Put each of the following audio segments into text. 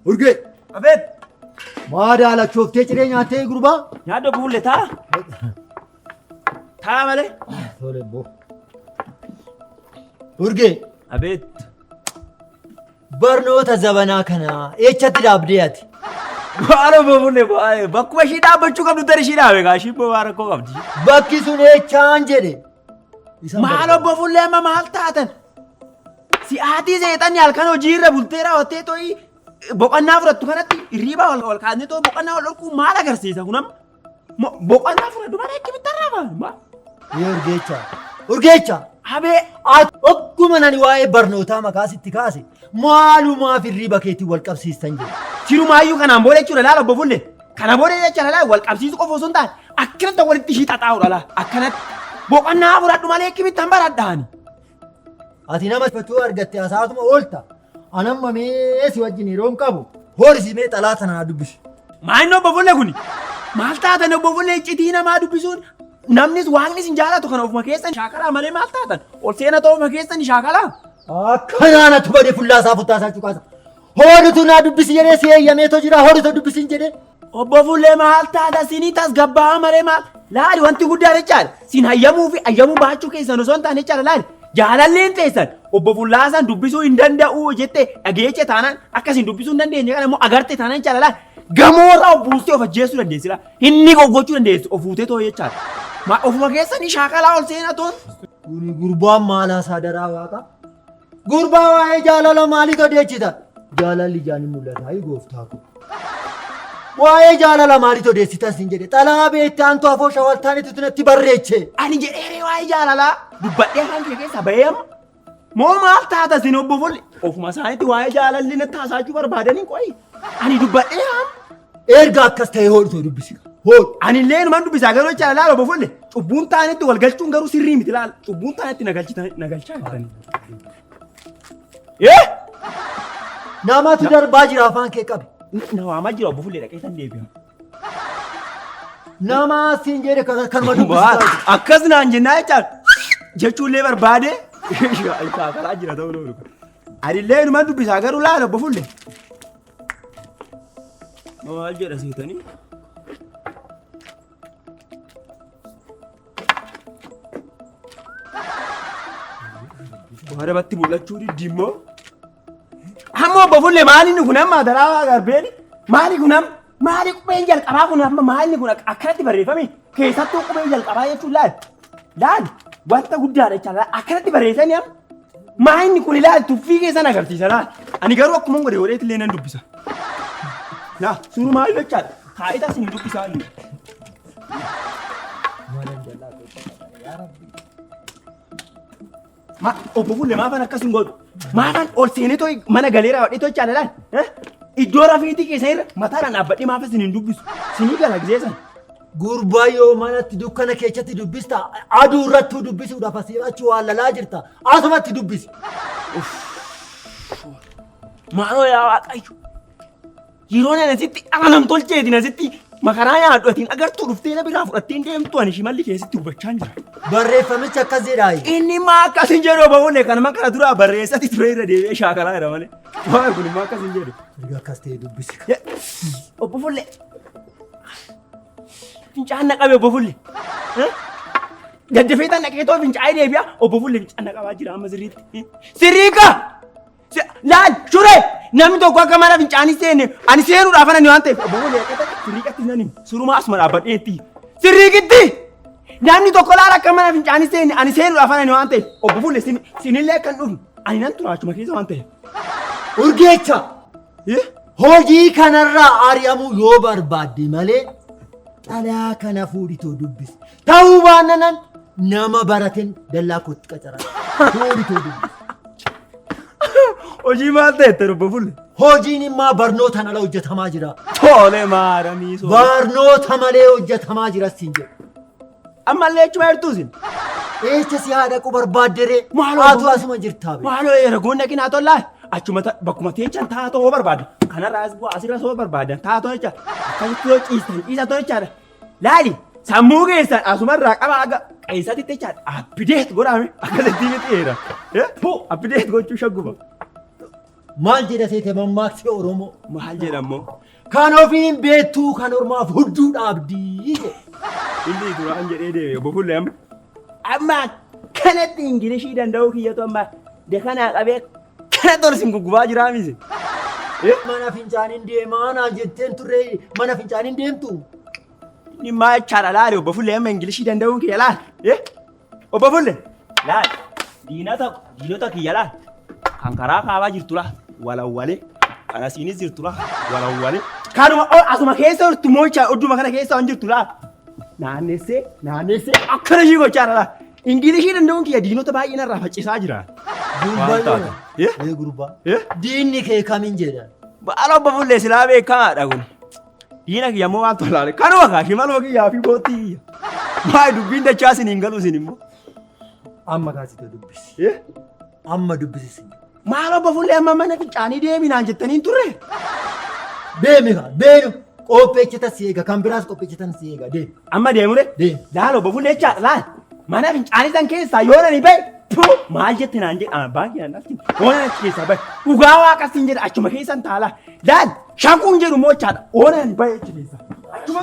Urgee! Abeet! Maa daalachooftee ciree nyaattee gurbaa? Nyaaddo buulle taa. Taa malee. Tole boo. Urgee! Abeet! Barnoota zabanaa kana eechatti dhaabdee ati? Maal obbo Bulle bakkuma ishii dhaabbachuu qabdu tani ishii dhaabe gaa ishii bobaa rakkoo qabdi. Bakki sun eechaan jedhe. Isaan Maal barbaadu. obbo Fullee amma maal taatan? Si'aatii seexanni halkan hojii irra bultee raawwattee too'i boqonnaa fudhattu kanatti hirriibaa ol ol kaasnee too'i boqonnaa ol dhorkuu maal agarsiisa kun amma? Boqonnaa fudhadhu malee akkamitti arraafa? Mee Urgeecha. Urgeecha. Abee Ati ogguma nani waa'ee barnootaa maqaa sitti kaase maalumaaf hirriiba keetiin wal qabsiistan jedhe. Sirumaayyuu kanaan booda jechuudha laala obbo Fulle. Kana booda jecha laala wal qabsiisuu qofa osoo hin taane akkanatti walitti ishii xaxaa'uudha laala akkanatti. Boqonnaa fudhadhu malee akkamittan baradhaani. Ati nama fatuu argatte hasaasuma oolta. Anamma mee si wajjin yeroo hin qabu. Horisi mee xalaa tana naa dubbisi. Maal inni obbo Fulle kuni? Maal taatan obbo Fulle iccitii namaa dubbisuun namnis waaqnis hin jaalatu kana ofuma keessan shaakalaa malee maal taatan? Ol seena ta'u ofuma keessan shaakalaa. Akkanaan atu bade fullaa isaa futtaa isaa cuqaasa. Hooritu naa dubbisi jedhee si eeyyameetoo jira hooritu dubbisiin jedhee. Obbo Fuullee maal taata sinii tasgabbaa'aa malee maal laali wanti guddaan jechaadha sin hayyamuu fi hayyamuu baachuu keessan osoo hin taane jechaadha laali jaalalleen teessan obbo Fullaasan dubbisuu hin danda'u jette dhageeche taanaan akka isin dubbisuu hin dandeenye kana immoo agarte taanaan jechaadha laali gamoorraa of buustee of ajjeesuu dandeessi laali inni gochuu dandeessi of fuutee too jechaadha Ma ofuma keessanii shaakalaa ol seenaa toon. Kuni gurbaan maal haasaa daraa waaqa? Gurbaa waa'ee jaalala maaliit odeessita? Jaalalli ijaan hin mul'ata ayi gooftaa koo. Waa'ee jaalala maaliit odeessita sin jedhe xalaa beekte aantu afoo shawaltaanitu natti barreeche. Ani jedheeree waa'ee jaalalaa dubbadhee afaan kee keessaa bahee amma. Moo maal taata isin obbo Folli? Ofuma isaaniitti waa'ee jaalalli natti haasa'achuu barbaadanii qoyi. Ani dubbadhee amma. Erga akkas ta'e hoodhu dubbisi. Hoodhu. Ani illee numan dubbisaa garuu jecha laala obbo Folle. Cubbuun taanetti wal galchuun garuu sirrii miti laala. Cubbuun taanetti na galchitan na galchaa jirtanii. Eh! Namatu darbaa jira afaan kee qabi. Na waamaa jira obbo Folle dhaqee san deebi'a. Nama siin jedhe kanuma dubbisisaa. Akkas naan jennaa jechaan jechuullee barbaade shaakalaa jira ta'uu loolu. Anillee numan dubbisaa garuu laala obbo Folle. Maal jedha seetanii? Waarabatti mul'achuu diddi immoo. Amma obbo Fulle maali inni kun amma daraa garbeen maali kun amma maali qubeen jalqabaa kun amma maali kun akkanatti barreeffame keessattuu qubeen jalqabaa jechuun laal laal wanta guddaadha jecha akkanatti barreessanii amma Maa inni kun ilaali tuffii keessan agarsiisa laal. Ani garuu akkuma godhe godheetti illee nan dubbisa. Laa surumaa jechaadha. Taa'ita isin dubbisaa inni. Ma obbo Fulle maafan akkas hin godhu. Maafan ol seenee too mana galee raawwadhee too jechaadha laal. Iddoo rafiitii keessa irra mataadhaan dhaabbadhee maaf isin hin dubbisu. Sinii gala gisee sana. Gurbaa yoo manatti dukkana keessatti dubbista aduu irrattuu dubbisuudhaaf asii achi waan lalaa jirta asumatti dubbisi. Maaloo yaa Waaqayyo. Yeroo ani asitti dhala nam tolcheetiin asitti makaraa nyaadhu atiin agartuu dhuftee na biraa fudhattee hin deemtu ani shimalli keessatti hubachaa jira. Barreeffamichi akkas jedhaayi. Inni maa akkas hin jedhu bahuun kanuma kana duraa barreessati ture irra deebi'ee shaakalaa jira malee. Waan kun immoo akkas hin jedhu. Erga akkas ta'e dubbisi. Obbo Fulle. Fincaan na qabe obbo Fulle. Daddafee tan dhaqee too fincaa'ee deebi'a. Obbo Fulle fincaan na qabaa jira amma sirriitti. Sirriiqa! Laal shuree namni tokko akka mana fincaanii seene ani seenuudhaaf ani waan ta'eef obbo Fulle dhaqee sirriiqatti nan hima. Surumaa asuma dhaabbadheetti. Sirriiqitti! Namni tokko laal akka mana fincaanii seene ani seenuudhaaf ani waan ta'eef obbo Fulle sinillee akka hin dhufne ani nan tura achuma keessa waan ta'eef. Urgeecha! Hojii kanarraa ari'amuu yoo barbaadde malee xalayaa kana fuudhitoo dubbisi. Ta'uu baannanan nama barateen dallaa kootti qacara. Fuudhitoo dubbisi. Hojii maal ta'e itti obbo Fulle? Hojiin immaa barnootaan ala hojjetamaa jira. Tole maaramii soore. Barnoota malee hojjetamaa jira siin jedhu. Ammallee achuma jirtuu isin? Eessa si haadha qu barbaadderee? Maaloo Atu asuma jirtaa bee. Maaloo ergoon dhaqinaa tollaa achuma bakkuma teechan taatoo hoo barbaada. Kanarraa as bu'aa asirra soo barbaadan taatoo jecha akkasitti yoo ciistan ciisatoo jechaadha. Laali sammuu keessan asumarraa qaba aga qeessatti jechaadha. Abbideet godhaame akkasitti miti eera. Abbideet gochuu shagguma. Maal jedha seete mammaaksi Oromoo? Maal jedhammoo? Kan ofiin beektuu kan ormaaf hudduu dhaabdii jedhe. Inni duraan jedhee deeme obbo Fullee amma. Amma kanatti Ingilishii danda'uu kiyyatu amma dakanaa qabee kanatti ol isin guggubaa jiraa miti. Mana fincaaniin deemaa naan jetteen turre mana fincaaniin deemtu. Inni maa jechaadha laali obbo Fullee amma Ingilishii danda'uun kiyya laali. Obbo Fullee laali diinota diinota kiyya laali. Kan karaa kaabaa jirtu laali walawwalee kan asiinis jirtu laali walawwalee. Kanuma asuma keessa jirtu moocha odduma kana keessa waan jirtu laali. Naannessee naannessee akkana ishii gochaa laali. Ingilishii danda'uun kiyya diinota baay'ee narraa faccisaa jira. Gurbaan taate. Ee gurbaa. Diinni kee kamiin jedhan? Baala obbo Fullee silaa beekamaadha kun. Diina kiyya immoo maaltu laale? Kanuma kaa shimaluma kiyyaa fi boottii kiyya. Maal dubbiin dachaa isin hin galu isin immoo. Amma kaasite dubbisi. Amma dubbisi. Maal obbo Fullee amma mana fincaanii deeminaan jettanii hin turre? Deemi kaa deemi. Qopheechita si eega kan biraas qopheechitan si eega deemi. Amma deemure? Deemi. Laal obbo Fullee jechaadha laal. Mana fincaanii san keessaa yoo nani bahe tuu maal jette naan jedha abbaan kiyya natti yoo nani achi keessaa bahe dhugaa waaqa siin jedha achuma keessan taala laal shakuun jedhu immoo jechaadha yoo nani bahe achi keessaa. Achuma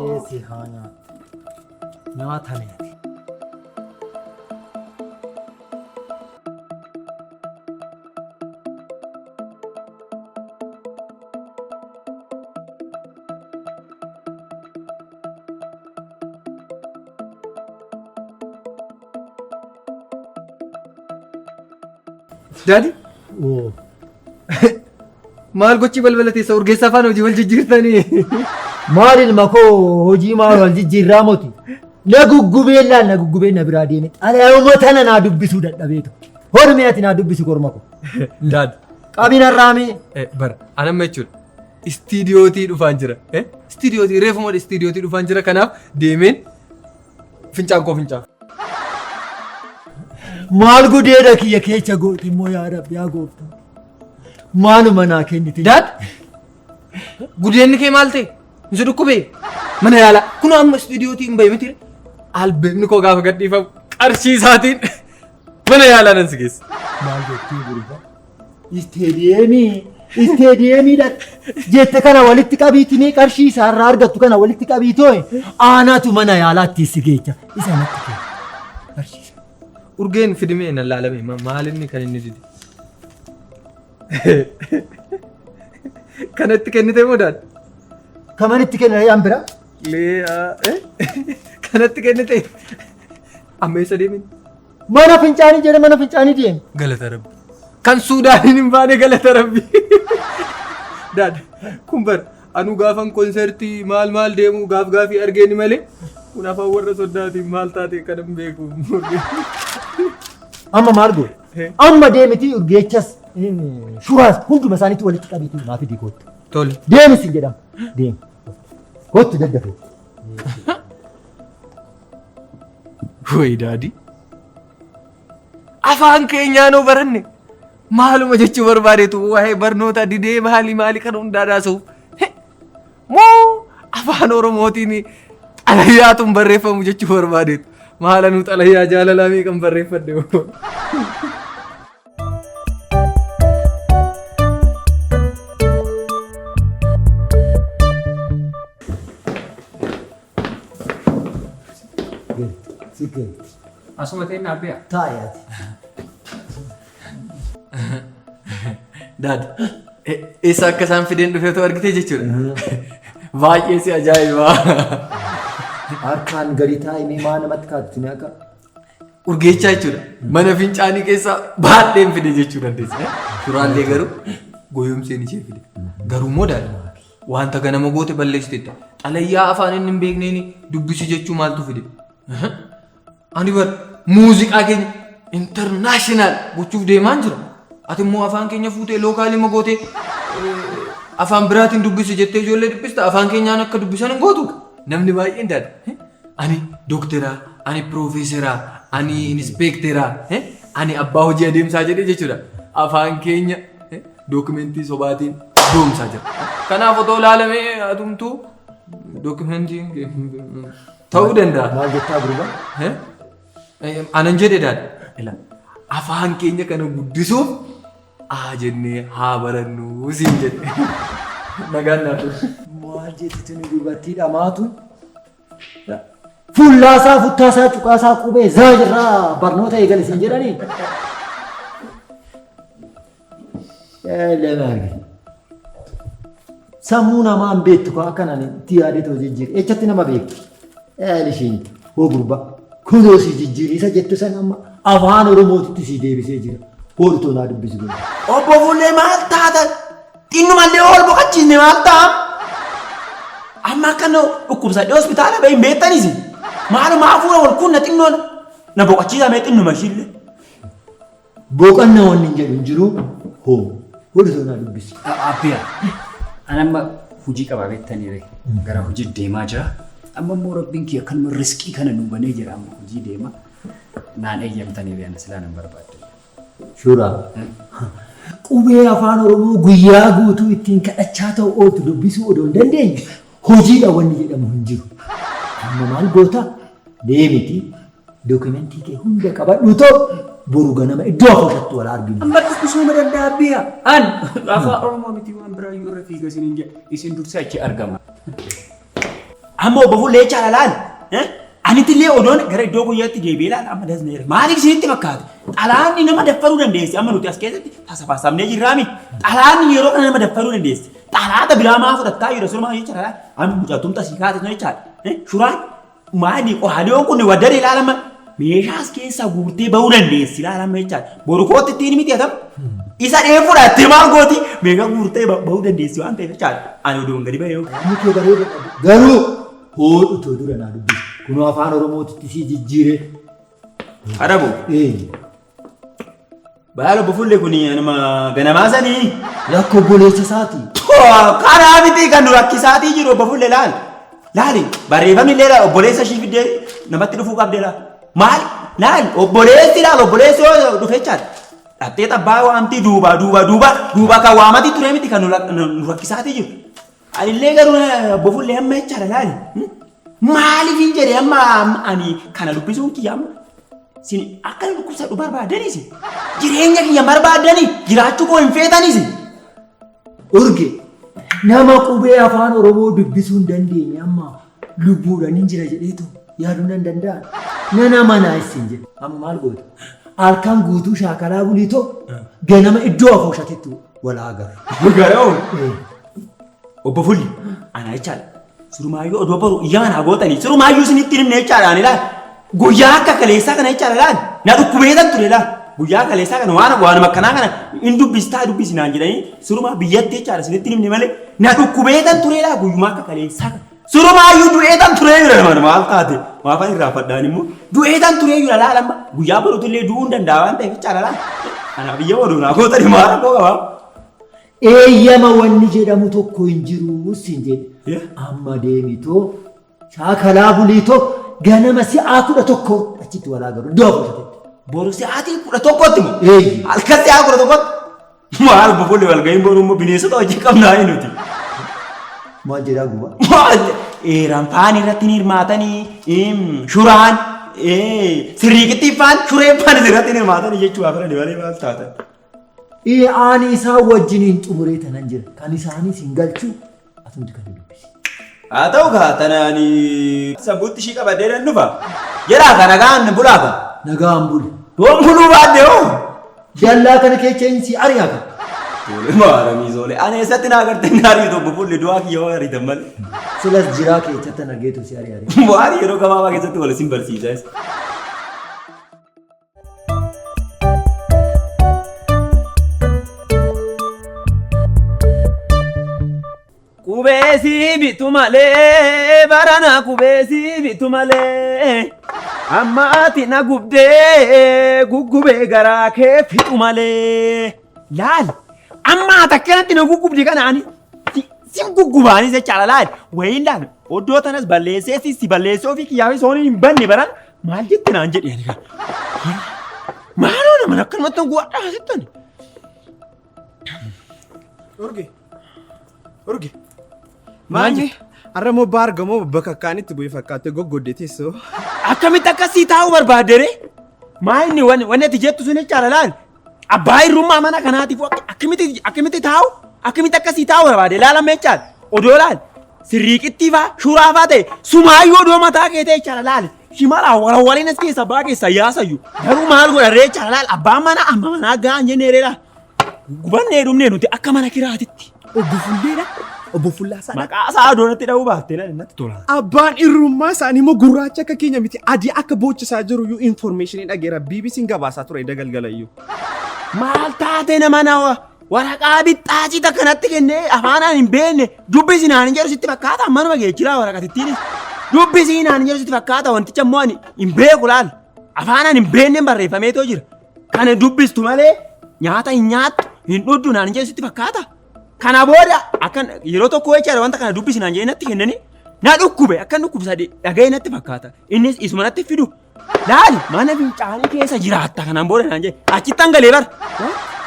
Yeesi haa nyaatu. Nyaata meeti. Daadi Oo. maal gochi balbala teessa urgeessaa faana hojii wal jijjiirtanii? Maal ilma koo hojii maal wal jijjiirraa moti? Na guggubee laal na guggubee na biraa deeme xalayaa tana naa dubbisuu dadhabeetu. Hormi ati naa dubbisi korma koo. Daadi Qabina raamee. bara anamma jechuudha. Istiidiyootii dhufaan jira. Istiidiyootii reefuma istiidiyootii dhufaan jira kanaaf deemeen fincaan koo fincaan. Maal gudeedha kiyya keessa goote immoo yaa Rabbi yaa gooftaa. Maaluma naa kennite. Daad gudeenni kee maal ta'e? Hin dhukkubee? Mana yaalaa kun amma istiidiyootii hin bahe miti. Albeemni koo gaafa gadhiifamu qarshii isaatiin mana yaalaa nan si geessa. Maal jettee gurbaa? Isteediyeemii isteediyeemiidha jette kana walitti qabiitinii qarshii isaarraa argattu kana walitti qabiitoo aanaatu mana yaalaatti si geecha. Isa natti kenna. Qarshii isaa. Urgeen fidimee na laalame maal inni kan inni dide? Kanatti kennite moo daad? Kamanitti kenna yaan bira? Lee kanatti kennite amma eessa deemin? Mana fincaanii jedhe mana fincaanii deemi. Galata Rabbi. Kan Suudaaniin hin baane galata Rabbi. Daad kun bar anu gaafan konsertii maal maal deemu gaaf gaafii argeeni malee kun afaan warra soddaatiin maal taate kan hin beeku. Amma maal goone? Amma deemiti urgeechas shuraas hunduma isaaniitti walitti qabiitu naa fidi kootu. Tole. Deemi sin jedhama. Deemi. Kootu daddafee. Wayi daadii. Afaan keenyaanoo baranne maaluma jechuu barbaadeetu waa'ee barnoota didee maali maali kan hundaa daasuuf. Moo afaan Oromootiin xalayyaatuun barreeffamu jechuu barbaadeetu. Maala nu xalayyaa jaalalaa meeqan barreeffadhe. Si kenna. Asuma ta'e naaf bee'a. Taa'i ati. Daad, eessa akka isaan fideen dhufeetu argite jechuudha. Baay'ee si ajaa'iba. Harkaan gadi taa'i mee maa namatti kaattu ni akka. Urgeechaa jechuudha. Mana fincaanii keessaa baadheen fide jechuu dandeessa. Suuraallee garuu goyoomseen ishee fide. Garuu immoo daadhi wanta ganama goote balleessiteetta. Xalayyaa afaan inni hin beekneen dubbisi jechuu maaltu fide? Ani bar muuziqaa keenya international gochuuf deemaan jira. Ati immoo afaan keenya fuutee lookaalii ma gootee afaan biraatiin dubbisi jettee ijoollee dhiphista afaan keenyaan akka dubbisan hin gootu. Namni baay'een daadha. Ani dookteraa, ani piroofeeseraa, ani inispeekteraa, ani abbaa hojii adeemsaa jedhee jechuudha. Afaan keenya dookumentii sobaatiin doomsaa jira. Kanaaf otoo ilaalamee atumtuu dookumentiin ta'uu danda'a. Maal jettaa gurbaa? Anan jedhe daadha. Afaan keenya kana guddisuuf A jennee haa barannu siin jedhe. Nagaan naa turi. Maal jetti tuni dubartii dhamaatuun? Fullaasaa, futtaasaa, cuqaasaa, qubee zaa jirraa barnoota eegale siin jedhanii. Sammuu namaa hin beektu kaa akkanaan itti yaadee too jijjiiri. Echatti nama beektu. Eel ishiin hoo gurbaa kunoo si jijjiiri isa jettu san amma afaan Oromootitti si deebisee jira. Hoodhu too naa dubbisi godhe. Obbo Fuullee maal taatan? Xinnumallee ol boqochiisne maal ta'a? Amma akka nu dhukkubsadhee hospitaala ba'e hin beektanis. Maaluma hafuura wal kunna xinnoon na boqochiisaa mee xinnuma ishiillee. Boqannaa wanni hin jedhu hin jiru hoo hoodhu too naa dubbisi. Abbiya, an amma hojii qaba beektanii ree. Gara hojii deemaa jira. Amma immoo rabbiin kiyya akkanuma riskii kana nuu banee jira amma hojii deema. Naan eeyyamtanii ree ana silaa nan barbaadde. Shuraa. Qubee afaan Oromoo guyyaa guutuu ittiin kadhachaa ta'u ooltu dubbisuu odoo hin dandeenye hojiidha wanni jedhamu hin jiru. Amma maal goota? Deemiti dookimentii kee hunda qabadhu ta'u boru ganama iddoo afooshattu wal arginu. Amma dubbisuu ma danda'a Abbiya? An afaan Oromoo miti waan biraayyuu irra fiiga isiniin jedha. Isin dursa achi argama. Amma obbo Fuullee jechaadha laal. Anitillee odoon gara iddoo guyyaatti deebi'ee laal amma dasneera. Maaliif isinitti fakkaate? Xalaanni nama daffaruu dandeessi. Amma nuti as keessatti tasafasamnee jirraami. Xalaanni yeroo kana nama daffaruu dandeessi. Xalaata biraa maa fudhattaa jira surumaa jechaadha laal. Amma mucattumta sii kaate sun jechaadha. Shuraan maali qoraaliyoon kun waddadee ilaalama. Meeshaa as keessaa guurtee bahuu dandeessi ilaalama jechaadha. Boru kootti ittiin miti atam. Isa dhee fudhattee maal gooti? Meeshaa guurtee bahuu dandeessi waan ta'eef jechaadha. Ani odoon gadi bahee yoo. Inni kee bareeda qabu. Garuu hoodhu too dura naa dubbisi. Kunoo afaan Oromootitti sii jijjiire. Adabu. Ee. Baala obbo Fuullee kun anuma ganamaa sanii. Lakka obboleessa isaati. Karaa miti kan nu rakkisaatii jiru obbo Fuullee laal. Laali barreeffamni illee laal obboleessa ishii fiddee namatti dhufuu qabdee laal. Maal laal obboleessi laal obboleessi yoo dhufe jechaadha. Dhattee xabbaa waamtii duuba duuba duuba duuba kan waamatii ture miti kan nu rakkisaatii jiru. Anillee garuu obbo Fuullee amma jechaadha laali. Maaliif hin jedhe amma ani kana dubbisuun kiyya amma sin akka inni dhukkubsadhu barbaadanis jireenya kiyya barbaadani jiraachuu koo hin feetanis. Urge nama qubee afaan Oromoo dubbisuu hin dandeenye amma lubbuudhaan hin jira jedheetu yaaduu nan danda'a. Nan amanaa isin jedhe. Amma maal goota? Halkan guutuu shaakalaa buliitoo ganama iddoo afooshatetti wal haa agarru. Garuu obbo Fulli ana jechaadha. Surumaayyuu odoo boru iyyaa naa gootanii surumaayyuu isinitti hin himne jechaadha ani laal. Guyyaa akka kaleessaa kana jechaadha laal. Na dhukkubeetan ture laal. Guyyaa kaleessaa kana waan waanuma akkanaa kana hin dubbistaa dubbisi naan jedhanii surumaa biyyatti jechaadha isinitti hin himne malee na dhukkubeetan ture laal guyyuma akka kaleessaa kana. Surumaayyuu du'eetan ture jira nama maal taate maafan irraanfadhaan immoo du'eetan ture jira laal amma guyyaa boruutillee du'uu hin danda'a waan ta'eef jechaadha laal. Kanaaf iyya oduu naa gootanii maal rakkoo qabaa. Eeyyama wanni jedhamu tokko hin jiru siin jedhe. Amma deemitoo shaakalaa buliitoo ganama si'aa 11 achitti wal agarru iddoo afooshatetti. Boru sa'aatii 11tti moo? Eeyyi. Halkan sa'aa 11tti? Maal bofolli wal ga'iin boru immoo bineensota hojii qabnaa nuti. Maal jedhaa gurbaa? Maal eeraan faan irratti ni hirmaatanii shuraan sirriiqittii faan shureen faan irratti ni hirmaatanii jechuu afran malee maal taatan. Ee ani isaan wajjiniin xumuree tanan jira. Kan isaaniis hin galchu atumti kan dubbisi. Haa ta'u kaa tanaan sammuutti ishii qabadhee nan dhufa. Jedhaa ka nagaan bulaa ka. Nagaan buli. Yoon buluu baadhe hoo. Dallaa kana keessa hin si ari'a ka. Tole maaramii soole. Ani eessatti naa agartee na ariitu obbo Fuulli du'aa kiyya waa ariitan malee. Silas jiraa keessatti an argeetu si ari'a. Waan yeroo gabaabaa keessatti wal isin barsiisa. Qubee sii bitu malee barana qubee sii bitu malee amma ati na gubdee guggubee garaa kee fixu malee laal amma ati akkanatti na guggubdi kana ani sin guggubaanis jechaadha laal wayiin laal oddoo tanas balleessee si balleessee ofii kiyyaafis hooniin hin banne baran Maal jette naan jedhe ani kan. Maaloo nama akkanumatti hin guwadhaa sittan. Urge. Urge. Maal Maanyi har'a moo baarga moo bakka akkaanitti bu'ee fakkaate goggodde teessoo. Akkamitti akkasii taa'uu barbaadde ree? Maa inni wanni ati jettu sun jechaadha laal. Abbaa irrummaa mana kanaatiif akkamitti akkamitti taa'u akkamitti akkasii taa'u barbaade ilaalame jechaadha. Odoo laal sirriiqittii faa shuraa faa ta'e sumaayyuu odoo mataa kee ta'e jechaadha laal. Shimala warawwaliin as keessa baa keessa yaasayyuu garuu maal godha ree jechaadha laal abbaan mana amma manaa ga'an jennee reedha. Gubannee dhumnee nuti akka mana kiraatitti. Obbo Fulleedha. Obbo Fullaasaadha. Maqaa isaa odoo natti dha'uu baattee natti tola. Abbaan irrummaa isaanii immoo gurraacha akka keenya miti adii akka boochisaa jiru iyyuu information dhageera BBC'n gabaasaa ture edda galgala iyyuu. Maal taate nama na waraqaa bixxaacii takka natti kennee afaanaan hin beekne dubbisi naan hin jedhu sitti fakkaata manuma geejjilaa waraqatittiinis dubbisi naan hin jedhu sitti fakkaata wanticha immoo ani hin beeku laal afaanaan hin beekneen barreeffameetoo jira kana dubbistu malee nyaata hin nyaattu hin dhugdu naan hin jedhu sitti fakkaata kana booda akkan yeroo tokko jechaadha wanta kana dubbisi naan jedhee natti kennanii na dhukkube akkan dhukkubsa dhaga'ee natti fakkaata innis isuma natti fidu Laali mana fincaanii keessa jiraatta kanaan booda naan jedhe achittan galee bara.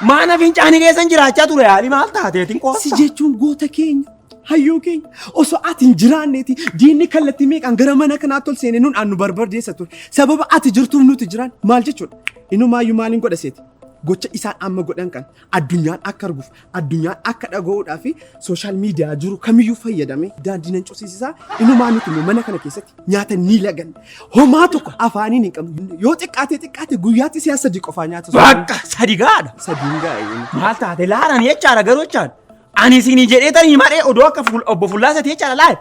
Mana fincaanii keessa jiraachaa ture yaali maal taateetiin Si qoosta. jechuun goota keenya hayyuu keenya osoo ati hin jiraanneeti diinni kallattii meeqaan gara mana kanaatti ol seenee nuun annu barbardeessa ture sababa ati jirtuuf nuti jiraan maal jechuudha inumaayyuu maaliin godha seeti gocha isaan amma godhan kan addunyaan akka arguuf addunyaan akka dhaga'uudhaa fi sooshaal miidiyaa jiru kamiyyuu fayyadamee daandii nan cufsiisisaa inumaa nuti immoo mana kana keessatti nyaata ni lagan homaa tokko afaaniin hin qabnu yoo xiqqaate xiqqaate guyyaatti si'a sadii qofaa nyaata Bakka sadi gaadha. sadiin gaa'e. Maal taate laalan jechaadha garuu jechaadha. Ani isinii jedhee tanii malee odoo akka obbo Fullaasati jechaadha laal.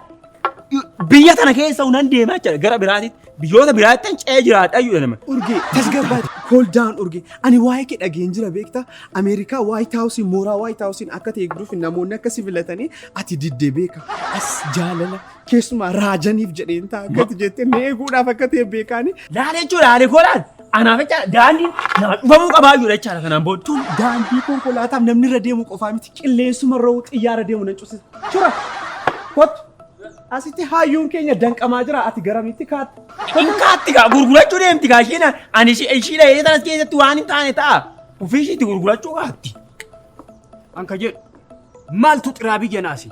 Biyya tana keessa unan deemaa jechaadha gara biraatitti biyyoota biraatti tan ce'ee jiraadha iyyuu nama. Urgee tasgabbaati. Cool down Urgee. Ani waa'ee kee dhageen jira beektaa. Ameerikaa White House mooraa White House akka ta'e eegduuf namoonni akka si filatanii ati diddee beeka. As jaalala keessumaa raajaniif jedheen ta'a akkati jettee na eeguudhaaf akka ta'e beekaani. Laal jechuudha haali koo laal. Anaaf jechaadha daandiin naa cufamuu qabaa iyyuu jechaadha kanaan booda. Tun daandii konkolaataaf namni irra deemu qofaa miti qilleensuma irra xiyyaara deemu nan cufsisa. Shura kottu asitti hayyuun keenya danqamaa jira ati garamitti kaatta. Inkaatti gaa gurgurachuu deemti gaa isheen ani ishii dhahee tanas keessatti waan hin taane ta'a. Ofii ishiitti gurgurachuu kaatti. Anka jedhu maaltu xiraa biyya naasi?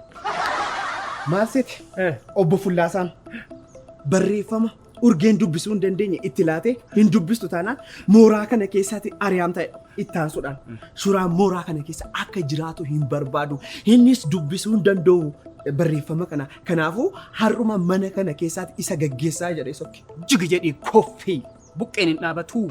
Maal seete? Obbo Fullaasaan barreeffama urgeen dubbisuu hin dandeenye itti laatee hin dubbistu taanaan mooraa kana keessatti ari'amta itti aansuudhaan suuraan mooraa kana keessa akka jiraatu hin barbaadu. Innis dubbisuu hin danda'u barreeffama kana. Kanaafuu har'uma mana kana keessatti isa gaggeessaa jedhee sokke. Jigi jedhii koffii buqqeen hin dhaabatu.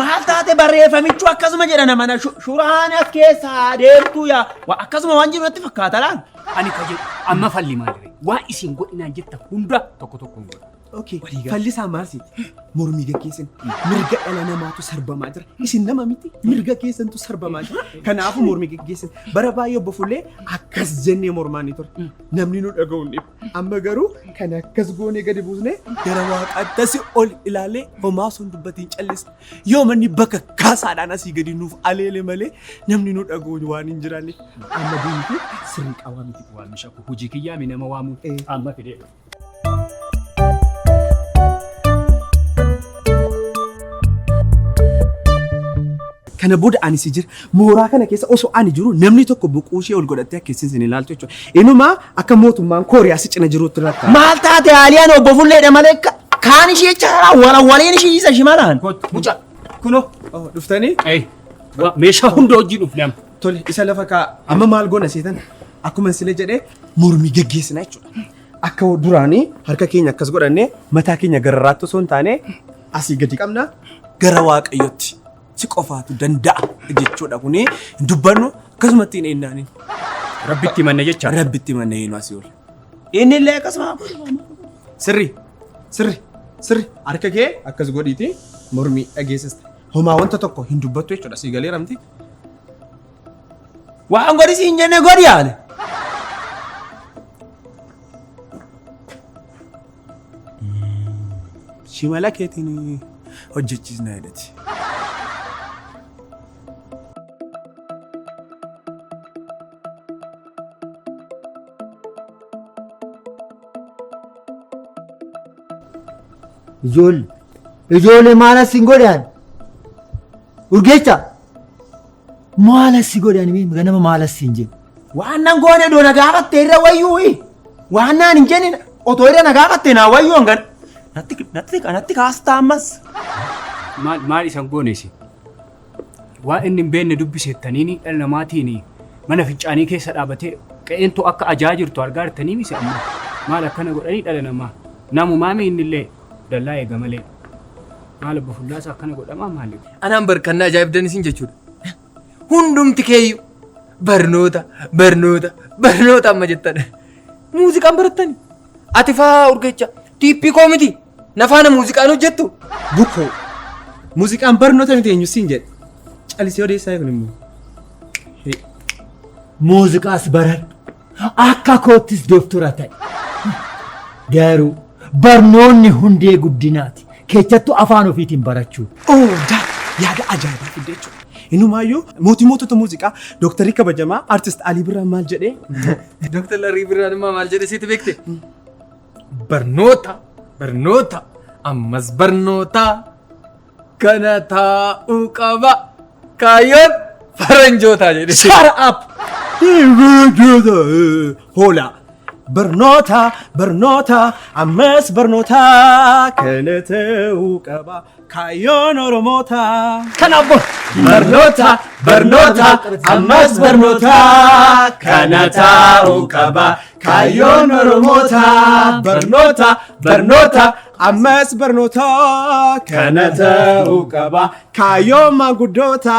Maal taate barreeffamichu akkasuma jedha nama na shuraan as keessaa deemtuu yaa akkasuma waan jiru natti fakkaata laal. Ani ka jedhu amma falli maali? Waan isin godhinaan jetta hunda tokko tokkoon godha. Okay. Fallisaa maal siiti? Mormii gaggeessin. Mirga dhala namaatu sarbamaa jira. Isin nama miti mirga keessantu sarbamaa jira. Kanaafuu mormii gaggeessin. Bara baay'ee obbo Fullee akkas jennee mormaa ni ture. Namni nu dhaga'u hin dhibu. Amma garuu kan akkas goonee gadi buusnee gara waaqaatti asii ol ilaalee homaa osoo hin dubbatiin callisna. Yoo manni bakka kaasaadhaan asii gadi nuuf aleele malee namni nu dhaga'u waan hin jiraanneef. Amma biyyi sirrii qabaa miti. Waan mishaku hojii kiyyaa mi nama waamuu amma fidee. Kana booda ani si jira. Mooraa kana keessa osoo ani jiru namni tokko boquu ishee ol godhattee akka isin ilaaltu jechuudha. Inumaa akka mootummaan Kooriyaa si cina jirutti rakkaa. Maal taate haaliyaan obbo Fulleedha malee kaan ishee jechaadha warawwaleen ishee isa shimalaan. Mucaa kunoo. Dhuftanii? Meeshaa hunda hojii dhufne amma. Tole isa lafa kaa amma maal goona seetan akkuma sile jedhee mormii gaggeessina jechuudha. Akka duraanii harka keenya akkas godhannee mataa keenya gararraatti osoo hin taane asii gadi qabna gara waaqayyotti si qofaatu danda'a jechuudha kuni hin dubbannu akkasumatti hin eennaaniin. Rabbitti manna jecha. Rabbitti manna eenyu asii ol. Inni illee akkasuma. Sirri sirri sirri harka kee akkas godhiiti mormii dhageessista. Homaa wanta tokko hin dubbattu jechuudha sii galee ramti. Waan godhi siin jenne godhi yaale. Shimala keetiin hojjechiisna jedhati. Ijoollee ijoollee maal as hin godhan? Urgeessa maal as godhan mee ganama maal as hin jedhu? Waan nan goone doo na gaafatte irra wayyuu waan naan hin jenne otoo irra na gaafatte naa wayyuu hangan natti natti natti kaastaa ammas. Maal maal isan goone isin? Waan inni hin beekne dubbisettaniini dhala namaatiin mana fincaanii keessa dhaabatee qe'eentu akka ajaa jirtu argaa jirtanii misi amma. Maal akkana godhanii dhala namaa. Namumaa mi innillee dallaa eega malee. Maal obbo Fullaasa akkana godhamaa maali? Anaan barkannaa ajaa'ibdan isin jechuudha. Hundumti keeyyuu barnoota, barnoota, barnoota amma jettan. Muuziqaan barattani. Ati faa Urgecha tiippii koo miti. Nafaana muuziqaan hojjettu. Bukoo. Muuziqaan barnoota miti eenyu siin jedhe. Calisee odeessaa kun immoo. Muuziqaas baradhu. Akka koottis doktora ta'e. Garuu barnoonni hundee guddinaati. Keessattuu afaan ofiitiin barachuu. Oh, daa yaada ajaa'ibaa fidde jechuudha. Inumaayyuu mootii mootota muuziqaa dooktarii kabajamaa artist Alii Birraa maal jedhee? Dooktar Alii Birraan immoo maal jedhe sitti beekte? Barnoota, barnoota, ammas barnoota kana taa'uu qaba. Kaayyoon faranjootaa jedhe. Shut up! Hoolaa. Barnoota, barnoota, ammas barnoota kana ta'uu qaba. Kaayyoon Oromoota. Kanaaf Barnoota, barnoota, ammas barnoota kana taa'uu qaba. Kaayyoon Oromoota. Barnoota, barnoota, ammas barnoota kana ta'uu qaba. Kaayyoon maanguddoota.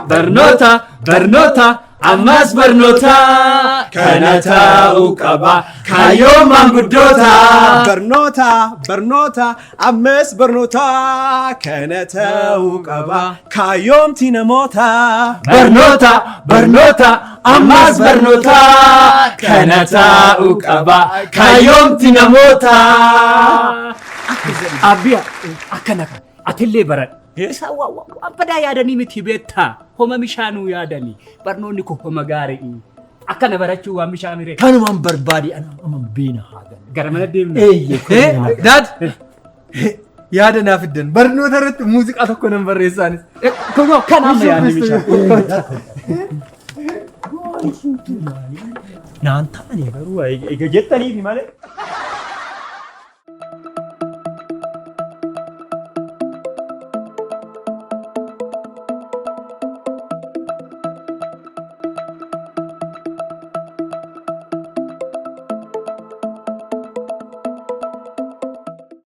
Barnoota, barnoota, ammas barnoota kana ta'uu qaba. Kaayyoon maanguddoota. Barnoota, barnoota, ammas barnoota kana ta'uu qaba. Kaayyoomti namoota. Barnoota, barnoota, ammas barnoota kana ta'uu qaba. Kaayyoomti namoota. Abbiya akkana kan atillee baradhu. Isaan waan badaa yaadanii miti beektaa. Homa bishaanuu yaadanii barnoonni kun homa gaarii. Akkana barachuu waan bishaan miree. Kanumaan barbaade ana amma beena haa galu. Gara mana deemna. Eeyyee. Eh, Dad! Yaada naaf fiddan. Barnoota irratti muuziqaa tokko nan barreessaanis. Kunoo kan amma yaadni bishaan. Naan taane Garuu eega jettaniifi malee.